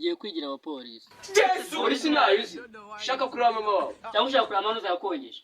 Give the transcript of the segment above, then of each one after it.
Tugiye kwigira abapolisi. Polisi ntayo uzi? Ushaka kureba mama wawe? Cyangwa ushaka kureba amanuza yakongeje?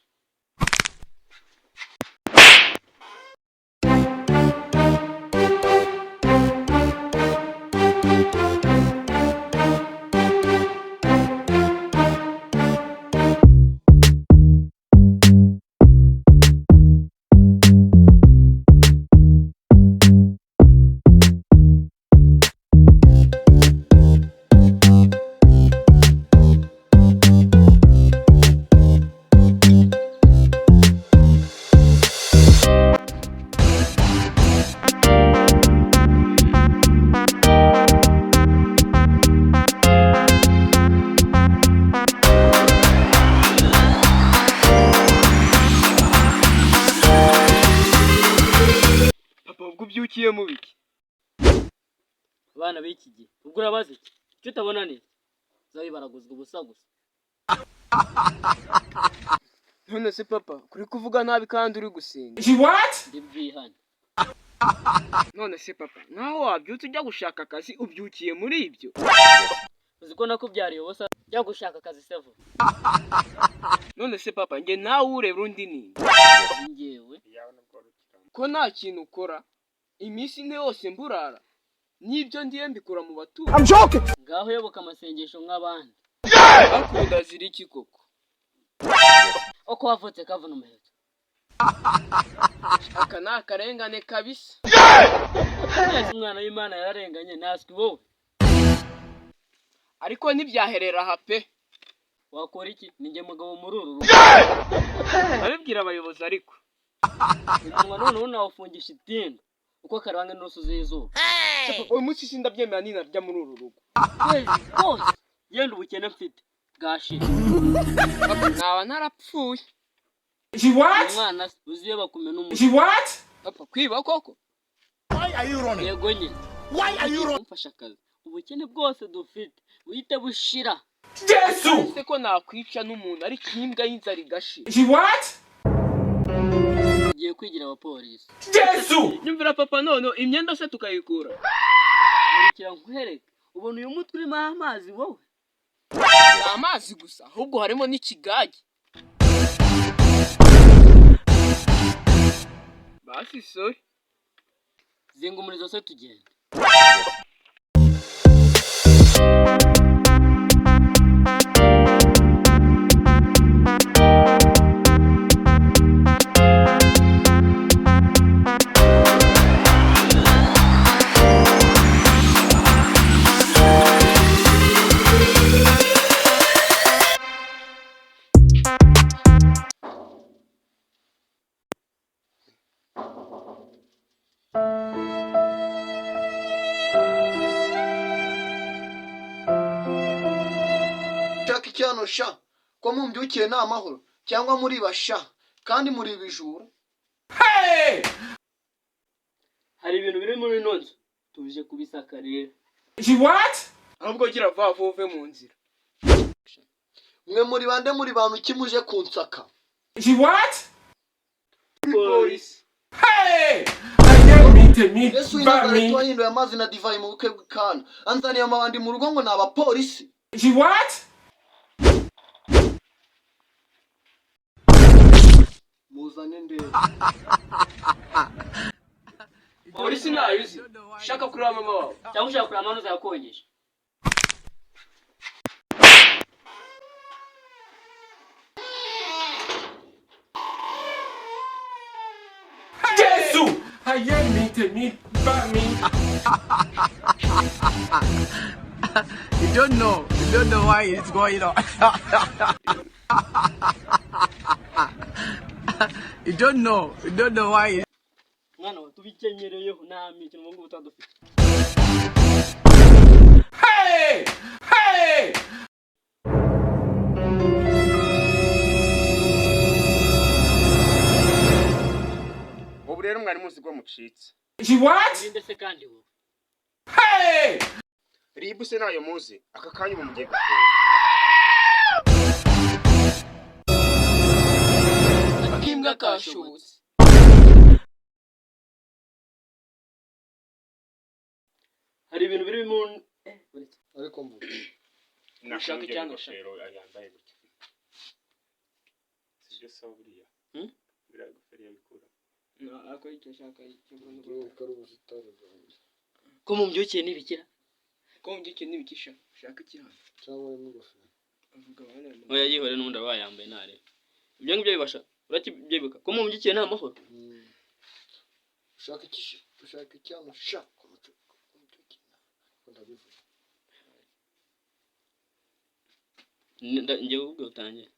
Papa, ubwo ubyukiye mu biki? Abana b'iki gihe, ubwo urabaza iki? Icyo utabona ni iki? Uzabibaraguzwa ubusa gusa. None se papa, kuri kuvuga nabi kandi uri gusenga? Ndi bwihane. None se papa, nkaho wabyutse ujya gushaka akazi, ubyukiye muri ibyo? Uzi ko nakubyariye ubusa? Jya gushaka akazi se vuba. None se papa, njye nawe ureba undi ninde? Ni njyewe. Ko nta kintu ukora iminsi 4 yose mburara, n'ibyo ndiye mbikura mu baturanyi? Ngaho yoboka amasengesho nk'abandi. Akunda ziri iki koko? Uko wavutse kavuna umuheto. Aka ni akarengane kabisa. Mwese umwana w'Imana yararenganye, ntaswi wowe. Ariko ntibyaherera aha pe. Wakora iki? Ni njye mugabo muri uru rugo. Abibwira abayobozi ariko. Umunwa noneho nawufungisha itindo uko karanga n'urusu z'izuba. Papa, uyu munsi sindabyemera, ninarya muri uru rugo. Kwezi kose yenda ubukene mfite bwashira. Papa, naba narapfuye. Umwana se uzi iyo bakumena umutwe? Papa, kwiba koko? Yego nyine, umfashe akazi, ubukene bwose dufite buhite bushira. Ese ko nakwica n'umuntu, ariko imbwa y'inzara igashira? Tugiye kwigira abapolisi. Nyumvira papa, none imyenda se tukayikura? Nkurikira nkwereke. Ubona uyu mutwe urimo amazi wowe? Si amazi gusa, ahubwo harimo n'ikigage. Basi sorry. Zinga umurizo se tugende. Shaka icyano sha, ko mumbyukiye ni amahoro cyangwa muri basha kandi muri ibijura? Hari ibintu biri muri ino nzu, tuje kubisaka rero. Ahubwo gira vuba vuba uve mu nzira. Mwe muri bande? Muri bantu ki muje kunsaka? Polisi. Yesu w'i Nazareti wahinduye amazi na divayi mu bukwe bw'i Kana anzaniye amabandi mu rugo ngo ni abapolisi? Muzane ndebe. Polisi ntayo uzi? Ushaka kureba mama wawe? Cyangwa ushaka kureba amanuza yakongeje? You don't know. You don't know why it's going on. You don't know. You don't know why. Mwana wa, tubikenyere nta mikino ubu ngubu tuba dufite. Ubu rero mwari muzi ko mucitse. Urinde se kandi wowe? RIB se nayo muzi? Aka kanya ubu mugiye gufunga. Akimbwa kashobotse. Hari ibintu biri mu uretse. Ariko mvuga. Ushaka Nakubwira icyano ingofero yambaye gutya, sibyo? Sawa, buriya buriya gofero yabikura. Ariko icyo ashaka icyo mbona. Ngiye ko ari ubusitani bwanjye. Ko mumbyukiye ntibikira? Ko mbyukiye ntibikisha, ushaka iki hano? Cyangwa urimo ingofero. Avuga abana. Oya, yihore, n'ubundi aba yambaye ntarebe ibyo ngibyo bibasha. Urakibyibuka ko mumbyukiye nta mahoro? Ushaka iki ushaka icyano sha? Ko mubyukiye, ko ndabivuga. Njye ubwo utangiye.